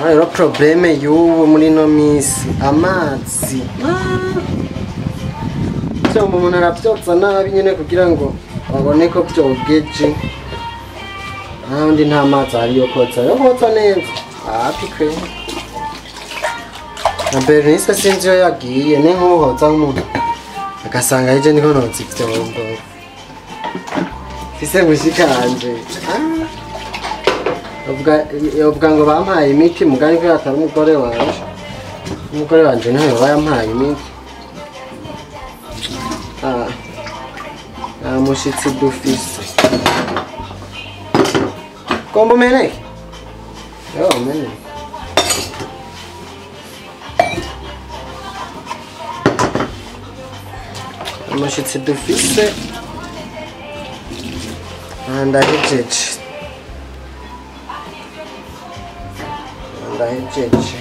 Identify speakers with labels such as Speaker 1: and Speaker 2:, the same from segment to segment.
Speaker 1: Rero probleme y'ubu muri no misi amazi. Cyangwa umuntu aravyotsa nabi nyene kugira ngo babone ko vyogeje. Ahandi nta mazi ari yo kotsa. Yo kotsa neza. Hapi kwe. Na Bernice sinzi iyo yagiye ni nk'uhoza nk'umuntu agasanga ejo niko notsa ivyombo. Fise mushikanje. Yovuga ngo bampaye imiti mugani ko atari umugore wanje. Umugore wanje ntayo yampaye imiti. Mushitsi dufise. Kombo meneke? Yo meneke. Mushitsi dufise. Ndahejeje. Ndahejeje.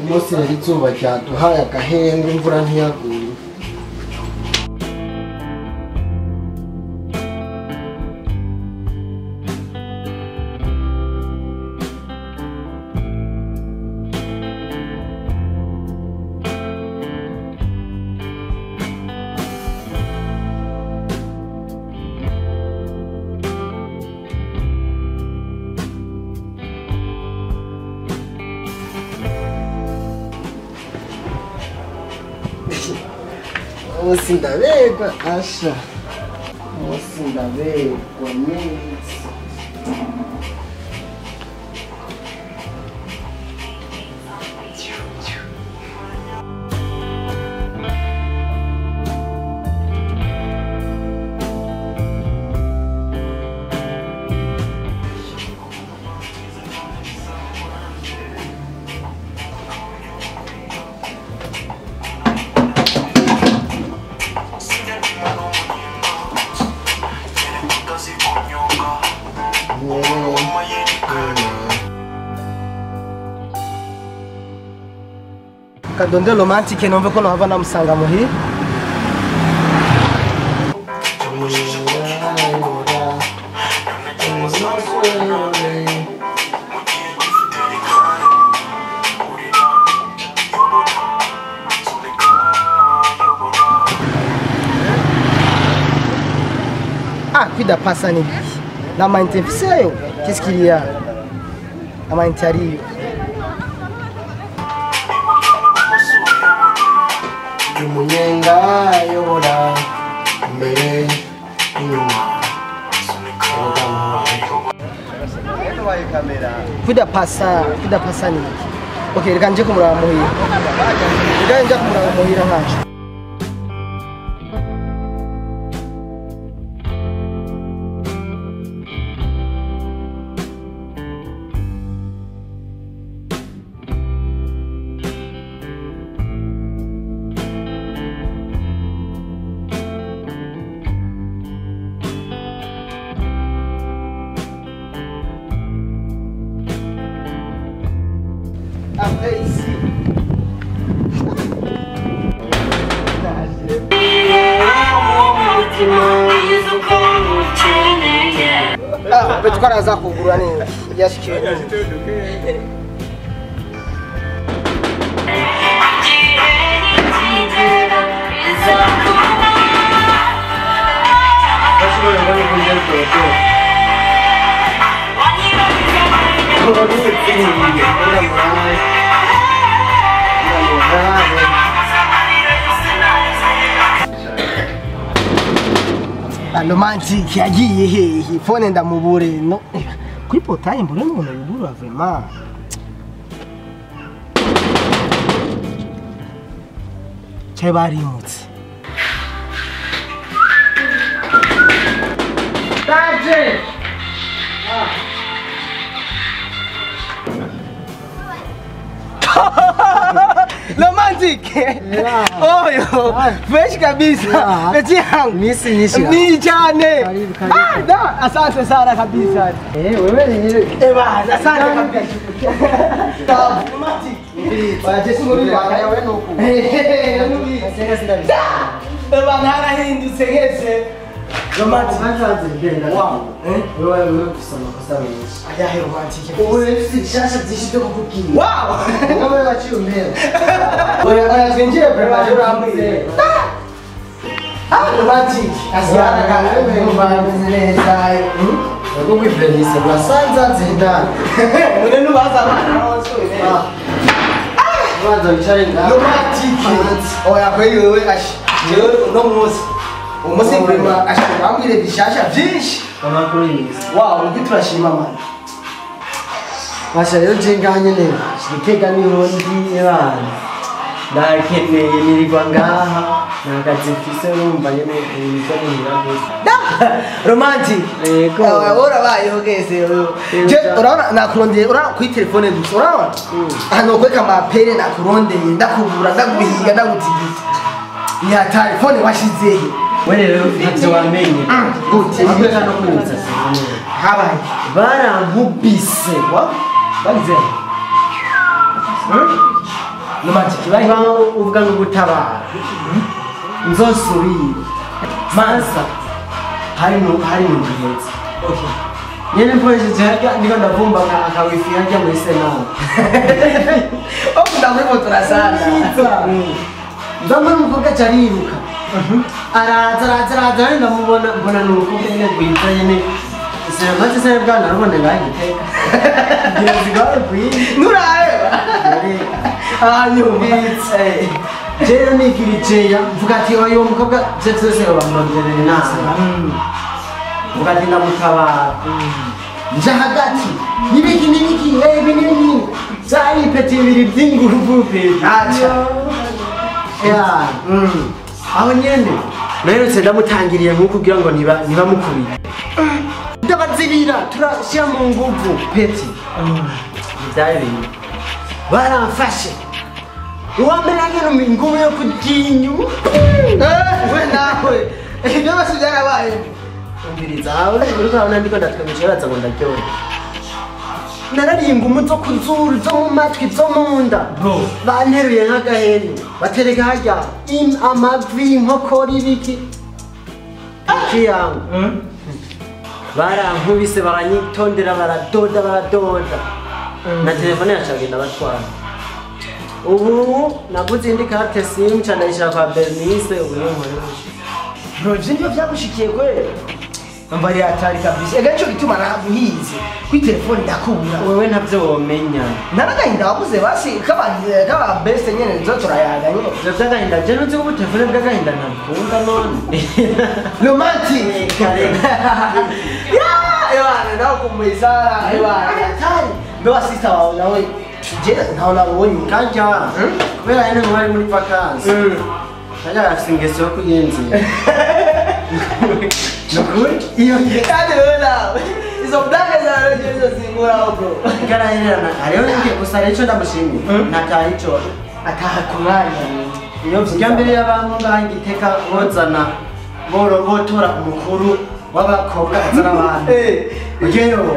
Speaker 1: Umunsi rero izuba ryaduhaye agahenge imvura ntiyaguye. Umunsi ndabegwa asha. Umunsi ndabegwa neza.
Speaker 2: Kadonde romantike numve ko nohava namusanga muhira. Ah, kwidapasa ni biki? Na mayinite mfiseyo? Qu'est-ce qu'il y a? Na mayinite ariyo.
Speaker 1: Umunyenga ayobora imbere inyuma.
Speaker 2: Kwidapasa ni iki? Okay, reka nje kumuraba muhira. Reka nje kumuraba muhira nkacu. Après ici. Ah, peut-être qu'on a ça pour vous aller. Yashike. Romantique yagiye hehe phone ndamubure no kuri portail mbure umuntu yubura vraiment. Cyaye barimutse.
Speaker 1: Daje.
Speaker 2: Romantique. Romantic. Oyo, fresh kabisa. Peti yangu.
Speaker 1: Misi nyinshi.
Speaker 2: Ni cyane.
Speaker 1: Karibu, karibu.
Speaker 2: Ah, da, asante sana kabisa.
Speaker 1: Wewe ni nyine.
Speaker 2: Bana, asante kabisa. Romantic. Waje singori
Speaker 1: Wewe nuku.
Speaker 2: Da! Bana harahindutse nkese. Romantic.
Speaker 1: Banza zigenda.
Speaker 2: Wow.
Speaker 1: Wewe ufise amakosa menshi.
Speaker 2: Ayahe romantic.
Speaker 1: Ubu rero ufise ibishasha byinshi byo kukubwira.
Speaker 2: Wow!
Speaker 1: Wowe waciye umpera.
Speaker 2: Oya, oya, twinjire vraiment urambuye. Ah, romantic. Asiara kana
Speaker 1: Bameze neza. Ubwo kwiferisa urasanza zindana.
Speaker 2: Mune nubaza abana bose.
Speaker 1: Banza wicare ngaho.
Speaker 2: Romantic. Oya kweli wewe ashi. Jewe uno munsi. Umunsi vraiment ashi bambwire bishasha byinshi.
Speaker 1: Amakuru y'iminsi.
Speaker 2: Wow, ubi turashima man.
Speaker 1: Basha rero je ngaha nyene shikega niho ndi ebana. Ndakeneye nirirwa ngaha nta kazi mfise urumva nyene ibintu muhira gusa.
Speaker 2: Romantic.
Speaker 1: Yego.
Speaker 2: Urabayeho gese wewe. Je urabona nakurondeye urabona kuri telefone gusa urabona? Hano kweka amapere nakurondeye ndakubura ndaguhiga ndagutigita. Ni hatari phone washizehe.
Speaker 1: We rero ntavyo wamenye.
Speaker 2: Gute?
Speaker 1: Ahubwo no kunyutsa sinzi.
Speaker 2: Habaye.
Speaker 1: Barankubise.
Speaker 2: Wa? Bagize. Romantic bayi.
Speaker 1: Uba uvuga ngo gutabara. Nzosubire. Mansa hari mu gihetse.
Speaker 2: Okay.
Speaker 1: Nyene mporesheje harya ndiko ndavumba akawifi harya muri Senama.
Speaker 2: Oh, ndakufotora sana.
Speaker 1: Ndabona umukobwa aca ariruka. Araza araza araza ndamubona mbona ni umukobwa nyene rwiza nyene. Sinamaze se bwana narubone ngahe giteka. Ngira zigare rwiza.
Speaker 2: Nurareba. Hanyuma.
Speaker 1: Jewe nigirijeya mvuga ati oyo mukobwa je vyose bamronderera inama. Mvuga ati ndamutabara. Nja hagati nibiki nibiki ibi nibiki vyari ipeti bibiri vy'inguvu pe.
Speaker 2: Acha.
Speaker 1: Ya. Aho nyene naherutse ndamutangiriye nkuko kugira ngo ntibamukubite. Ndabazibira turashyira mu nguvu peti. Ivyari bintu. Baramfashe. Uwambere nyene inguvu yo kuryinyu.
Speaker 2: We nawe. Ibyo byose byarabaye.
Speaker 1: Umviriza aho uriko urabona ndiko ndatwemeje baza ngo ndaryohe. Narariye ingumu zo kuzuru zo mu matwi zo mu nda.
Speaker 2: Bro.
Speaker 1: Banteruye nk'agahene batereka harya amavi inkokora ibiki. Ikiyango. Barankubise baranyitondera baradoda baradoda. Na telefone yacagenda batwara. Ubu naguze indi carte SIM ca ndayishira kwa Bernice ubu niyo nkoresha.
Speaker 2: Bro, ivyo nivyo vyagushikiye kweli? Umva ari hatari kabisa. Ega nico gituma naguhize. Kuri telefone ndakubura.
Speaker 1: Wewe ntavyo womenya.
Speaker 2: Naragahinda wabuze basi kaba best nyene nzo turayaga nyene.
Speaker 1: Ivyo vy'agahinda je ntuzi ko ubu telefone bw'agahinda ntabukunda none.
Speaker 2: Romantic. Ya, ewana nakumbuye sana ewana. Hatari. Mbe sister wawe nawe je ntaho nabonye.
Speaker 1: Kajya kubera nyene ngo bari muri vacances. Kajya afise ingeso yo kuyenzera. Nukuri iyo
Speaker 2: Kandi wewe nawe izo blague zawe je nizo zinguraho bro.
Speaker 1: Karahererana hariho ngiye gusa rero ico ndamushimiye ntataha ico
Speaker 2: Ataha ku mwanya.
Speaker 1: Iyo vya mbere y'abantu ngaha igiteka bozana botora umukuru w'abakobwa azana abantu. Ugeyo.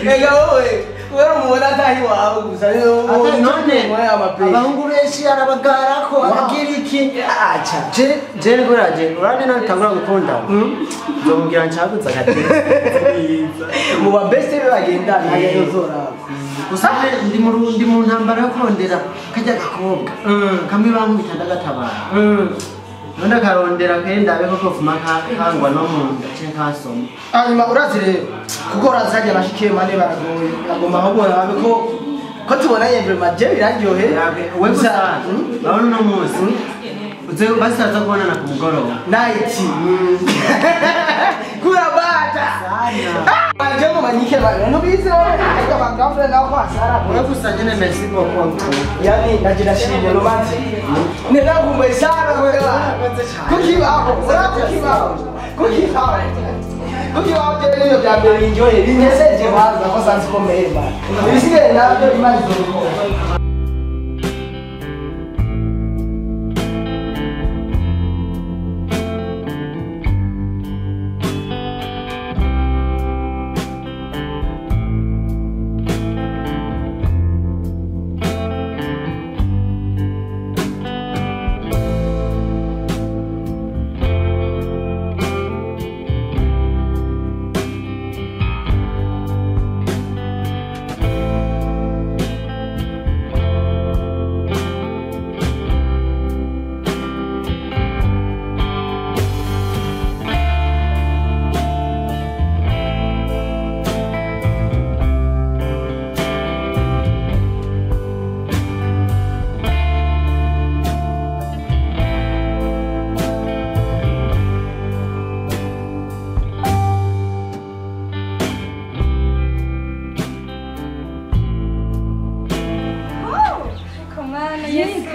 Speaker 2: Ega wowe wewe umubona ataha iwawe gusa
Speaker 1: Atari none abahungu benshi arabagarako abagira iki.
Speaker 2: Acha.
Speaker 1: Je rero urane natangura gukunda. Nzomubwira ncaguza agati.
Speaker 2: Mu ba best be bagendana uzora.
Speaker 1: Gusa ndi mu ntambara yo kurondera kajya gakobwa. Kamwe bankubita ndagatabara. None akarondera kenda abe koko fuma kangwa no mu nda canke kasoma.
Speaker 2: Hanyuma urazi rero kuko urazi hajya bashikiye mane baragoye agomba ahubwo nabe ko tubonanye vraiment je biraryohe.
Speaker 1: We gusa urabona uno munsi uze basaza kubonana ku mugoroba.
Speaker 2: Night. Kurabata.
Speaker 1: Sana.
Speaker 2: Je mu manyike bana ntubizi ariko abagafre naho kwasara.
Speaker 1: We gusa nyene merci beaucoup.
Speaker 2: Yani naje nashimye romantic. Ninakumbuye sana wewe. Kukibaho, kukibaho. Kukibaho. Kukibaho je niyo bya mbere binjoye bineseje baza ko sanzi komeye bana. Ibisigaye nabyo Imana izobikora.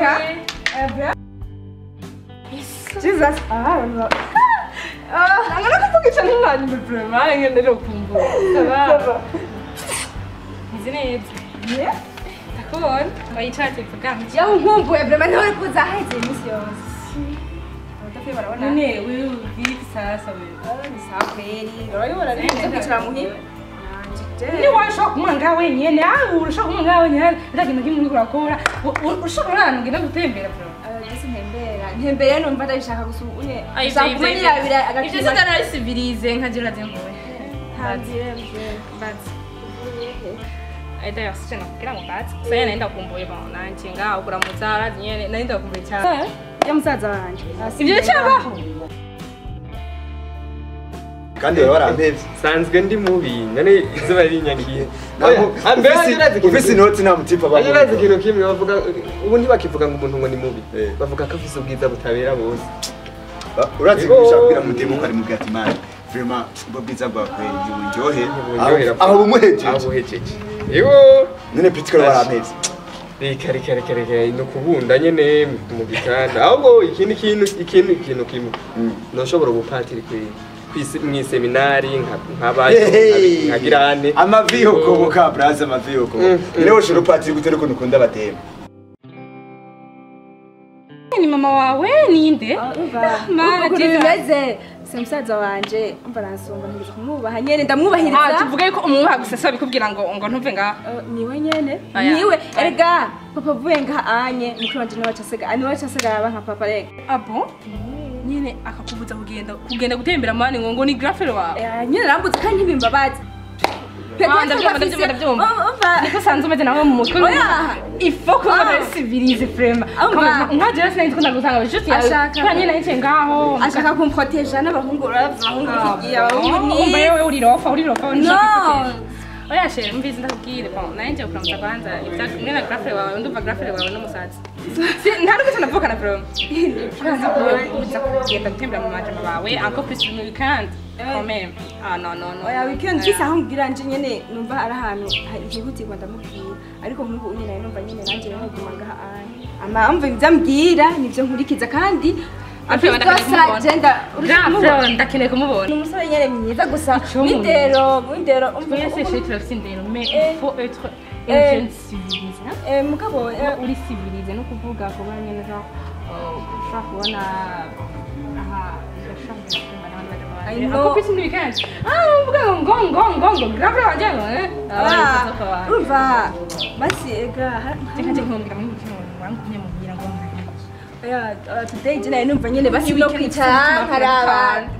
Speaker 3: Reka. Jesus, ah, no. Ah, ngana kuvugisha n'umwanya vraiment ngende rero kumva. Ça va. Ça va. Nzi neza. Yeah. D'accord. Bayicaje tugana.
Speaker 4: Ya nkumbuye vraiment ntore kuza haheze iminsi yose.
Speaker 3: Barabona. None wewe vipi sasa wewe?
Speaker 4: Ni sawa kweli. Urabibona rero kwicara muhira.
Speaker 3: Ni washaka kumwanga wenyene, ah urashaka kumwanga wenyene, ndagenda kimwe kurakora. Ushobora ahantu ngenda gutembera bro.
Speaker 4: Jese ntembera. Ntembera numva ndabishaka gusa une. Ushaka kumenya bira agakira.
Speaker 3: Ivyo se ndarabisivirize nkagira uraze
Speaker 4: Hanze.
Speaker 3: Bazi. D'ailleurs, si nakubwira ngo bazi. Gusa nyene nenda kumbuye bon nanje ngaho kuramutsa arazi nyene nenda kumbuye cyane.
Speaker 4: Ya musaza wanje.
Speaker 3: Ivyo cyabaho.
Speaker 5: Kandi warampevye.
Speaker 6: Sanzwe ndi mubi none izuba rinyangiye.
Speaker 5: Ufise inoti nta mutipa
Speaker 6: bavuga. Urazi ikintu kimwe bavuga ubu ntibakivuga ngo umuntu ngo ni mubi. Bavuga ko afise ubwiza butabera bose.
Speaker 5: Urazi gushakira mudemo ko ari mu Gatimana. Vraiment ubwo bwiza bwawe ntiburyohe. Aho bumuhejeje.
Speaker 6: Aho buhejeje. Yego
Speaker 5: none Pitiko warampevye.
Speaker 6: Reka reka reka reka no kubunda nyene mu gitanda. Ahubwo ikindi kintu kimwe. Noshobora ubupatiri kuri mwiseminari nkabayo nkagirane
Speaker 5: amavi yokoboka braza amavi yokoboka niwe ushobora upatiri gute nuko nukunda abatema
Speaker 3: ni mama wawe ninde
Speaker 4: mara bimeze se musaza wanje umva aransumba ntigeze kumwubaha nyene ndamwubahiriza
Speaker 3: tuvuge yuko umwubaha gusa so bikubwira ngo ntuve ngaha
Speaker 4: niwe nyene niwe erega papa avuye ngaha anye mukuru wanje niwe acasiga niwe acasiga aba nka papa rega
Speaker 3: abo nyene akakubuza kugenda gutembera mani ngo ni grafero wawe
Speaker 4: nyene rambutse kandi ntibimbabaza
Speaker 3: ndabyumva niko sanze umeze nawe mu mutwe il faut qu'on soit civilisé vraiment nka jewe sinari ndikunda gutanga juste ashaka nyene nayicaye ngaho
Speaker 4: ashaka kumproteja n'abahungu abahungu bigiye abahungu ni
Speaker 3: umva yewe urirofa no oya chérie mbizi ndakubwire bon naye nje kuramutsa kwanza ibya na grafero wawe ndumva grafero wawe n'umusazi nta n'uko tunavukana bro uza kugenda gutembera mu majama bawe encore plus mu weekend quand même ah non non non
Speaker 4: oya weekend kisa aho ngira nje nyene numva ari ahantu hihutirwa ndamubwira ariko nk'ubu nyene numva nyene nanje nkaguma ngaha amamva ibyo ambwira nivyo nkurikiza kandi
Speaker 3: ndakeneye kumubona
Speaker 4: ni umusore nyene mwiza gusa w'indero w'indero
Speaker 3: twese chez turafise indero mais il faut être une jeune civilisée
Speaker 4: mugabo
Speaker 3: uri civilisée no kuvuga kuba nyene genre ushobora kubona aha urashobora kugenda n'abandi baje ako kwisi muri weekend ah mvuga ngo ngo ngo ngo grave wanje ngo
Speaker 4: urumva basi ega
Speaker 3: reka nje nkumbwira muri weekend wangumye mubwira ngo
Speaker 4: today je nayo numva nyene basi no kwicara nkaraba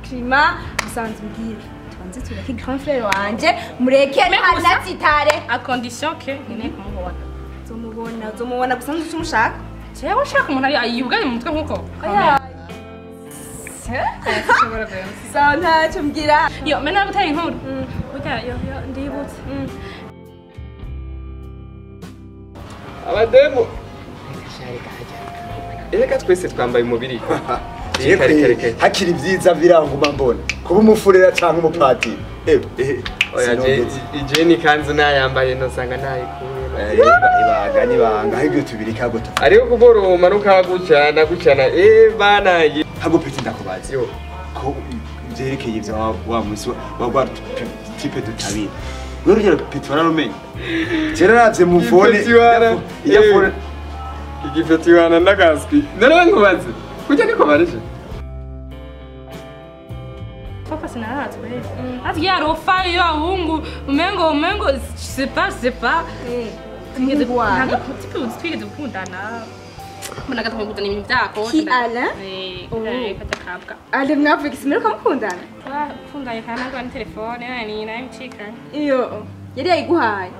Speaker 4: climat bisanzwe mbwira tubanze tureke grand frère wanje mureke ntatsitare
Speaker 3: à condition que nkeneye kumubona
Speaker 4: uzomubona gusa nzi umushaka
Speaker 3: jewe ushaka umuntu ari yubwaye mu mutwe nkuko
Speaker 4: sawa ntacyo mbwira
Speaker 3: yo mena gutera inkuru burya yo ndibutse
Speaker 6: abademu reka twese twambaye umubiri
Speaker 5: hakiri ibyiza biranguma mbona kuba umufurera cyangwa umupatiri
Speaker 6: oya je ni kanzu nayambaye nosanga nayikuye
Speaker 5: ibanga nibanga aho ibyo tubiri kago
Speaker 6: ariko kuboroma nukagucana gucana bana
Speaker 5: hago peti ndakubaza ko byerekeye ibyo wa munsi wa tipe dutabira wewe rugero peti wararumenye kera ravye mu phone iya phone
Speaker 6: igifetiwana ndakazwi none nkubaze kujya niko barije
Speaker 3: papa sinaratswe ati ya rofa yo abungu umengo c'est pas twigeze twigeze gukundana mbona gato gukundana ibintu byako
Speaker 4: ki ala
Speaker 3: eh kabwa
Speaker 4: ale mwavuga isimeruka mukundana
Speaker 3: twakundanye kandi nagwa telefone nani nayo mcika
Speaker 4: iyo yari yayiguhaye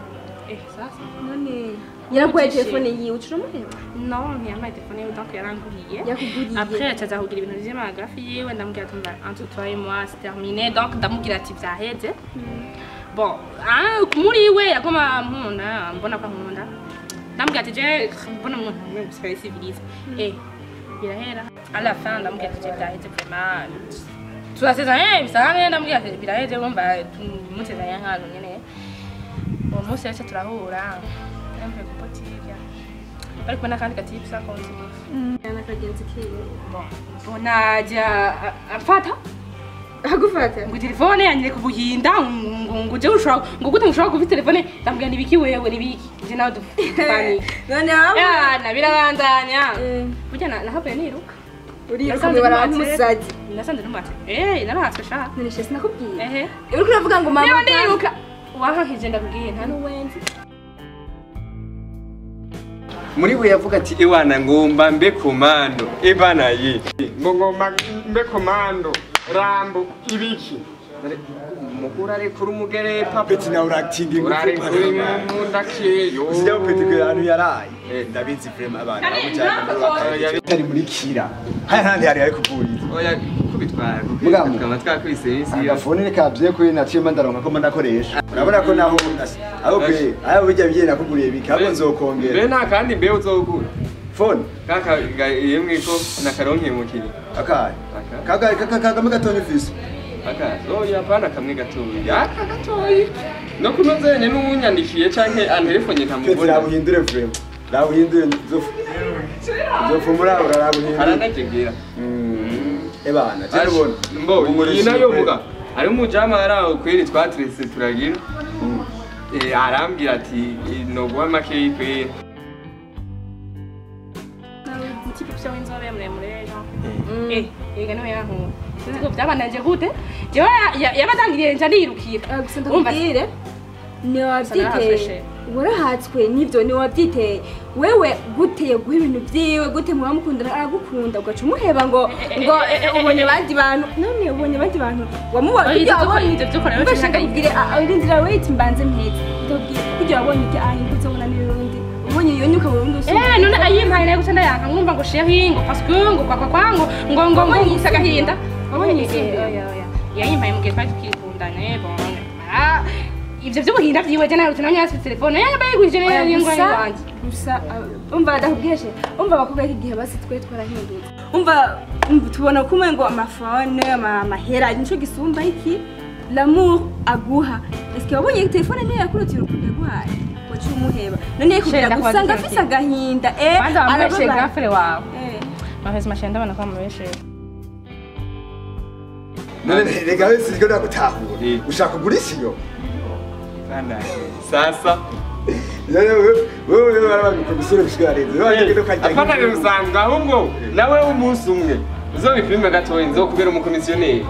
Speaker 3: sasa
Speaker 4: none yaraguhaye telefone yiwe ucura umuheba
Speaker 3: non ntiyamaye telefone yiwe donc yaranguriye
Speaker 4: yakuguriye
Speaker 3: après acaza kugira ibintu vy'amagrafi yiwe ndamubwira ati entre toi et moi c'est terminé donc ndamubwira ati vyaheze bon muri we yagoma nkunda mbona ko nkunda ndamubwira ati je mbona umuntu umwe gusa ari civilisé birahera à la fin ndamubwira ati je vyaheze vraiment turasezeranye bisanzwe ndamubwira ati biraheze urumva tumutezanye nk'ahantu nyene uwo munsi rero turahura mvuye ku botike Bari kumwe n'akandi gatipe sa continue.
Speaker 4: N'akagenzi kiwe.
Speaker 3: Bon, bonaja amfata
Speaker 4: Agufata.
Speaker 3: Ngo telefone yanyereka ubuhinda ngo ngo je ushobora ngo gute mushobora kuva telefone ndambwira nibiki wewe nibiki je nawe dufani.
Speaker 4: None waba
Speaker 3: Ya nabirabandanya. Burya nahavuye niruka.
Speaker 4: Uriruka mwibara nk'umusazi.
Speaker 3: Nasanze numate. Narahatswe sha.
Speaker 4: None she sinakubwiye.
Speaker 3: Ehe.
Speaker 4: Uriko uravuga ngo mama
Speaker 3: niba ndiruka. Wahankije ndakubwiye nta nuwenzi.
Speaker 6: Muri we yavuga ati ewana ngomba mbe komando ebana ye ngo ngomba mbe komando Rambo ibiki mukura rekura umugere papa
Speaker 5: Peti nawe uratinga ingufu
Speaker 6: urarekura imunda kiyo
Speaker 5: Usijya peti ko ahantu yaraye ndabizi frame abantu abujyana tari muri kira haya ntandi hari ari kuvuriza
Speaker 6: oya kubitwara
Speaker 5: Mugamu.
Speaker 6: kama twakwise isi yo
Speaker 5: agafone reka bye ko naciye mandaronka ko mandakoresha urabona ko naho aho kwe aho bijya bigiye nakuguriye bikabo nzokongera
Speaker 6: mbe nta kandi mbe uzogura
Speaker 5: phone
Speaker 6: kaka yemwe ko nakaronke mukiri
Speaker 5: akaye kaka kaka kagame gatonya ufise
Speaker 6: aka oya pana kamwe gatoyi aka gatoyi no kunozenye n'umunyandikiye canke antelefone
Speaker 5: peti
Speaker 6: ntamubona
Speaker 5: rabuhindure frame rabuhindure nzofumura urabuhindure
Speaker 6: aranakegera
Speaker 5: ebana je rubona
Speaker 6: mbo iyi nayo muga ari umujama araho kweri twatrese turagira arambwira ati no guha makeyi kweri
Speaker 3: Tipe pyo inzobe muremure Jean. Yega niwe yankuye. Sinzi ko byabananje gute. Jewe yabatangiriye nja ndirukira.
Speaker 4: Gusa ndakubwire ni wabyiteye warahatswe n'ibyo ni wabyiteye wewe guteye guha ibintu byiwe gute muba mukundana aragukunda ugaca umuheba ngo ngo ubonye abandi bantu none ubonye abandi bantu wamubonye
Speaker 3: Ibyo ibyo byo kora
Speaker 4: rero ndakubwire urindira wait mbanze mpetse ndakubwire kugira wabonye ibyo ahindutse ubona n'urundi ubonye iyo nyuka burundu
Speaker 3: none ayimpaye nayo gusa ndayanka nkumva ngo chérie ngo parce que ngo kwa kwa ngo ngo ngo ngo gusa agahinda
Speaker 4: Wabonye
Speaker 3: oya oya yayimpaye mugihe twari tukikundana bon ivyo vy'ubuhinda vyiwe je narutse nawe nyasi telefone yabayigurije n'ingwa yanjye
Speaker 4: gusa umva ndakubwiye she umva abakobwa iki gihe basi twe twarahindutse umva tubona kumwe ngo amafone amahera nico gisumba iki l'amour aguha eske wabonye telefone niyo yakurutiye urukundo yaguhaye waciye umuheba none kugira gusanga afise agahinda
Speaker 3: kwanza wamubeshe grafere wawe mafesi mashenda bana kwa mubeshe
Speaker 5: none rega wese siko ndagutahura ushaka kugurisha iyo
Speaker 6: sasa
Speaker 5: wewe barabikubisira bishikarenze
Speaker 6: apana bimusanzwe ahubwo nawe umunsi umwe uzobipime gatoyi nzokubera umukomisiyoneri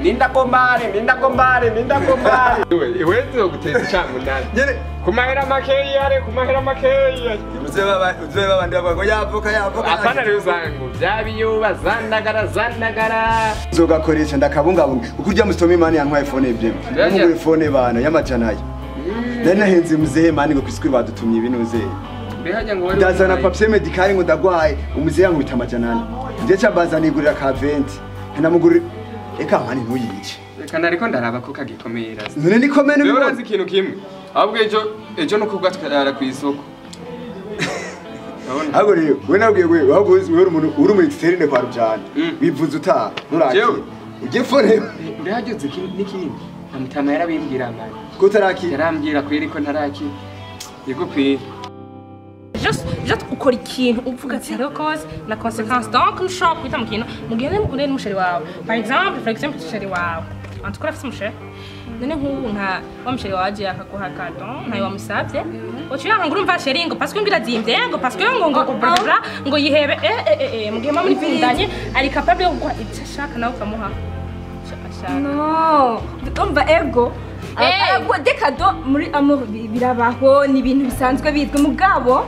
Speaker 6: ninda kombare ninda kombare ninda kombare iwe nzoguteza icamunani kumahera makeyi are kumahera makeyi
Speaker 5: uze babandi bavuga ngo yavoka yavoka
Speaker 6: apana bimusanzwe vyabiyoba zandagara zandagara
Speaker 5: nzogakoresha ndakabungabunga kuko urya musitomi mani yantwaye phone ebyiri namugure phone bana y'amajana ayo nari nahenze muzehe mani ngo kwisikuri badutumye ibintu muzehe ndazana papier medical ngo ndagwaye umuzehe yankubita amajana ane nje cambaza nigurira ka 20 ntanamugurira eka mani ntuyice
Speaker 6: reka nariko ndaraba ko kagikomera
Speaker 5: none nikomeye
Speaker 6: rero urazi ikintu kimwe ahubwo ejo no kubwa tukarara ku isoko
Speaker 5: ahubwo rero we nabwiye we ahubwo uri umuntu uri mu externe kwa rujana bivuze utaha nturakira ujye phone
Speaker 6: ndahageze n'ikindi amutama yarabimbwira amani
Speaker 5: ko utarakira
Speaker 6: yarambwira kweri ko ntarakira yego kweri
Speaker 3: Just ukora ikintu uvuga ati hariho cause na consequence donc ntushobora guhita mu kintu mugende mukundane n'umusheri wawe par exemple umusheri wawe en tout cas afise umusheri none nk'ubu nka wa musheri wawe aje akaguha cadeau ntayo wamusavye uciye ngo urumva sheri ngo parce que ngo irazimvye ngo parce que ngo ngo bla bla ngo yihebe mugihe muba mukundanye ari capable yo kuguha icyo ashaka nawe ukamuha icyo ashaka
Speaker 4: no umva ego araguha des cadeaux muri amour birabaho ni ibintu bisanzwe bitwa mugabo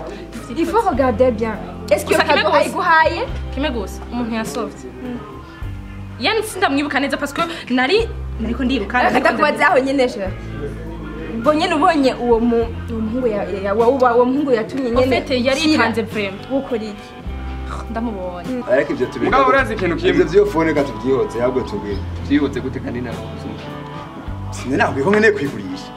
Speaker 4: il faut regarder bien est-ce que cadeau ayiguhaye
Speaker 3: kimwe gusa umuntu yasovye yani sindamwibuka neza parce que nari nariko ndiruka
Speaker 4: ndakubaza aho nyene je bonye ubonye uwo muhungu uwo muhungu yatumye nyene
Speaker 3: en fait yari yitanze vraiment
Speaker 4: ukora iki
Speaker 3: ndamubonye
Speaker 5: ariko ivyo tubiri
Speaker 6: mugabo urazi ikintu kimwe
Speaker 5: ivyo vyo phone gatubyihoze ahubwo tubwire
Speaker 6: byihutse gute kandi nawe
Speaker 5: sinabwiye ko nkeneye kwigurisha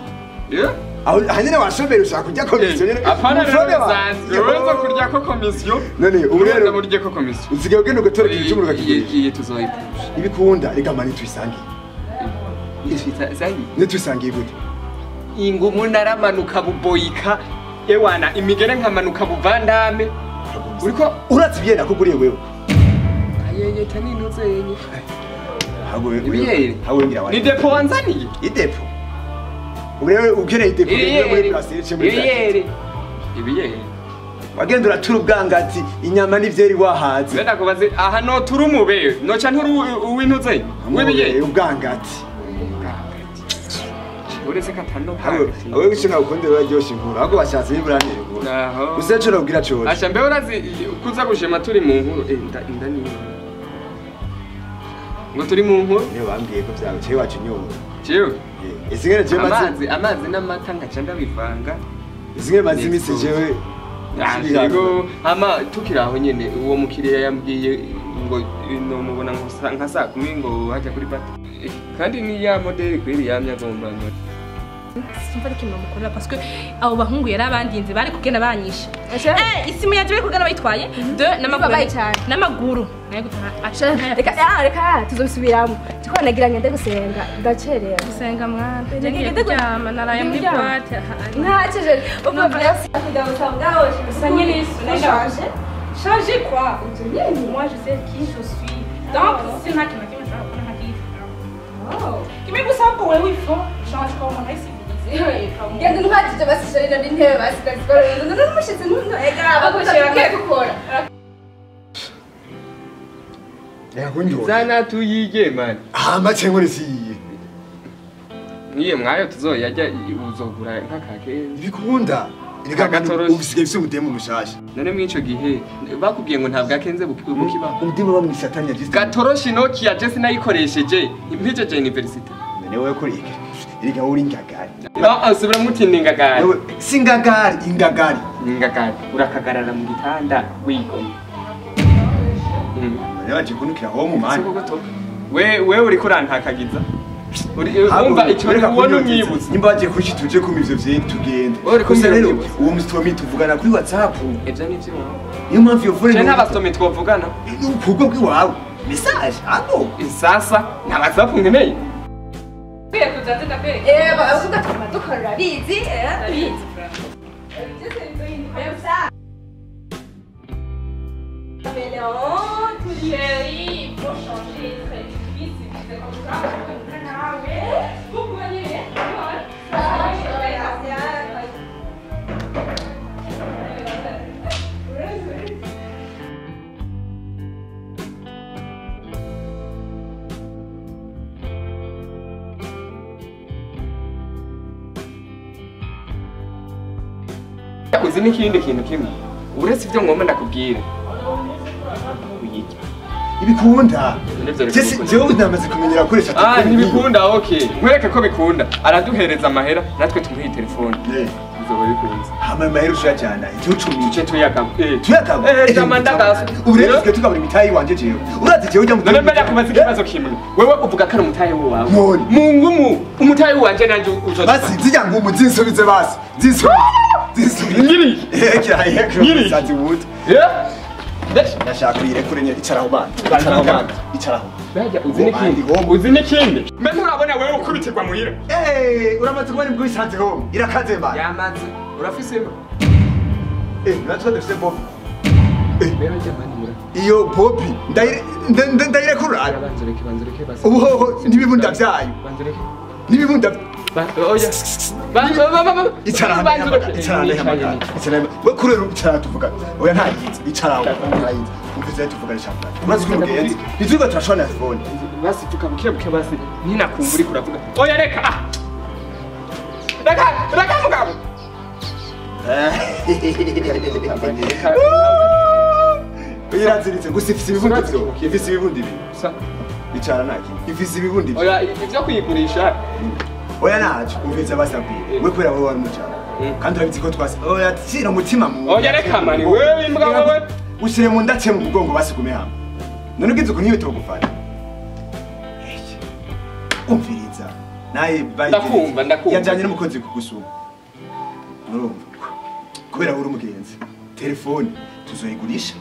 Speaker 5: aho hanyine washobera ushaka kurya komisiyo nyene
Speaker 6: apana rero bisanzwe uretse kurya ko komisiyo
Speaker 5: none ubu rero
Speaker 6: murye ko komisiyo
Speaker 5: usigaye ugenda ugatora ikintu cy'umuriro ukakigurisha
Speaker 6: iyi tuzoyipfusha
Speaker 5: ibikunda reka mani tuyisangiye nituyisangiye gute
Speaker 6: ingumu naramanuka buboyika ewana imigere nkamanuka buvandame Uriko
Speaker 5: uratse ibiyeri nakuguriye wewe.
Speaker 6: Ayeye tani ntuzenye.
Speaker 5: Hago wewe.
Speaker 6: Ibiyeri.
Speaker 5: Hago ngira wawe.
Speaker 6: Ni depo wanzaniye?
Speaker 5: Idepo. Urewe ukeneye idepo muri plastique muri.
Speaker 6: Ibiyeri. Ibiyeri.
Speaker 5: Wagenda uratura ubwangati inyama n'ivyeri wahaze.
Speaker 6: Wenda kubaze aha no turumube noca nturu uwintuze. W'ibiyeri
Speaker 5: ubwangati.
Speaker 6: Uretse katano.
Speaker 5: Awe gushina ukundira uraryosha inkuru. Ahubwo bashatse biburanire ngo.
Speaker 6: Aho.
Speaker 5: Gusa cyo nabwira cyo.
Speaker 6: Asha mbe urazi kuza gushema turi mu nkuru. Inda ni. Ngo turi mu nkuru?
Speaker 5: Niyo bambwiye ko byawe cyo wacu nyobora.
Speaker 6: Cyo.
Speaker 5: Isingere je mazi
Speaker 6: amazi n'amata ngaca ndabivanga.
Speaker 5: Isingere mazi imisi jewe.
Speaker 6: Yego ama tukiraho nyene uwo mukiriya yambwiye ngo no mubona nka saa 10 ngo hajya kuri bata. Kandi ni ya modeli kwiri yamya agomba ngo
Speaker 3: simva ari kimwe mukorera parce que abo bahungu yarabandinze bari kugenda banyisha. Isimu yaje bari kugenda bayitwaye deux n'amaguru n'amaguru. Naye gutaha.
Speaker 4: Reka reka tuzobisubiramo. Tuko nagira ngende gusenga ndacerewe.
Speaker 3: Gusenga mwana. Ngiye kuryama naraye muri boîte.
Speaker 4: Ntaceje. Ubwo byose ndabusanga
Speaker 3: usanye n'isu. Changer quoi? Moi je sais qui je suis. Donc c'est moi qui m'a dit mais oh. Kimwe gusa ko wewe il faut change comme on est civilisé.
Speaker 4: Genda ntwatije basishorera n'intebe basigazikora n'umushitsi ntuntu ega abakoshera gukora.
Speaker 5: Yakunjyo.
Speaker 6: Zana tuyige man.
Speaker 5: Ah mace ngore siye.
Speaker 6: Niye mwayo tuzoyajya uzogura nkakake.
Speaker 5: Ibikunda. Erega ubisigaye bise umudemu mushasha.
Speaker 6: None mwico gihe bakubwiye ngo ntabwo akenze bukiba.
Speaker 5: Umudemu bamwisatanya just.
Speaker 6: Gatoroshi Nokia je sinayikoresheje impejeje university.
Speaker 5: None wewe kuri iki? Erega uri ingagari.
Speaker 6: Ah subira mutindi ingagari.
Speaker 5: Wewe singagari ingagari.
Speaker 6: Ingagari urakagarara mu gitanda wigomye.
Speaker 5: Yaje kunukira ho mu mani.
Speaker 6: We uri kurantakagiza. Uri umva icyo ubona umwibutse.
Speaker 5: Nimba baje kuki tuje kuma ivyo vye tugende. Gusa rero uwo musitomi tuvugana kuri WhatsApp.
Speaker 6: Ivyo ni ivyo.
Speaker 5: Niyo mpamvu iyo phone
Speaker 6: Je nta bastomi twovugana.
Speaker 5: Ubwo bw'iwawe. Message ago.
Speaker 6: Isasa nta WhatsApp nkeneye.
Speaker 3: Kwiye kuzaze ndakwereka.
Speaker 4: Abavuga tuma dukora bizi.
Speaker 3: Bizi. Chérie, il faut changer, très difficile, c'est comme ça.
Speaker 6: Uzi n'ikindi kintu kimwe uretse ibyo ngomba ndakubwira
Speaker 5: ibikunda jewe ndamaze kumenyera gukoresha
Speaker 6: telefone. Ntibikunda okay nkwereke ko bikunda araduhereza amahera natwe tumuhe telefone bizoba bikunze
Speaker 5: hama amahera ushajana icyo cumi
Speaker 6: tuce tuyagaba
Speaker 5: tuyagaba
Speaker 6: jamandagaso
Speaker 5: ubu rero twe tukabura imitayi wanje jewe urazi jewe ujya mu
Speaker 6: none mbere kubaza ikibazo kimwe wewe uvuga ko ari umutayi wawe mu ngumu umutayi wanje nanje uzoza
Speaker 5: basi zijya ngumu zinsubize basi zinsubize zinsubize
Speaker 6: ngiri
Speaker 5: ngiri sazi ndashaka uyirekure nyine icaraho bana icaraho bana icaraho
Speaker 6: bajya uzi n'ikindi uzi n'ikindi mbe nturabona wewe ukubitirwa muhira
Speaker 5: uramaze kubona imbwa isanze home irakaze bana
Speaker 6: yamaze urafise
Speaker 5: natwe dufise bobi iyo bobi ndayirekura ubu hoho n'ibibunda vyayo n'ibibunda
Speaker 6: oya
Speaker 5: icara icara icara we kurera icara tuvuga oya ntayizi icara ntayizi umvize tuvuga cyane urazi ko mugenzi nitwiga turashona phone
Speaker 6: basi tukabuke buke basi ninakumva uri kuravuga oya reka reka reka mugabo
Speaker 5: iraziritse gusa ifise ibibundi byo ifise ibibundi bi icara naki ifise ibibundi byo
Speaker 6: oya ivyo kuyigurisha
Speaker 5: oya nacho umvize basabwiye we kubera wowe wari mucana kandi urabizi ko twase oya tira umutima mu
Speaker 6: oya reka mani wewe imbwa wewe
Speaker 5: ushyire mu ndace mu mugongo basigume hamwe none ugize ukuntu iyo togufata umviriza naye
Speaker 6: ndakumva ndakumva
Speaker 5: yajyanye n'umukozi kugusuma urumva kubera uri umugenzi telefone tuzoyigurisha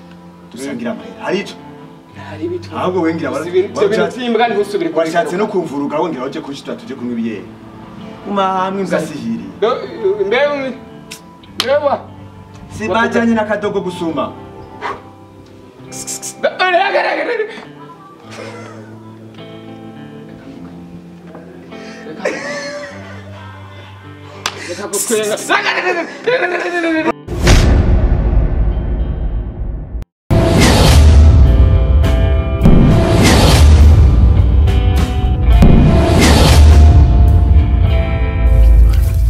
Speaker 5: dusangira amahera hari ico
Speaker 6: hari bitu
Speaker 5: ahubwo wengira washatse no kumvuruga wongera uje kushita tuje kunywa ibiyeri uma hamwe ngasihiri
Speaker 6: mbewa
Speaker 5: si bajanye n'akadogo gusuma
Speaker 6: Reka gutwenga.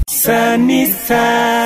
Speaker 7: Sunny side.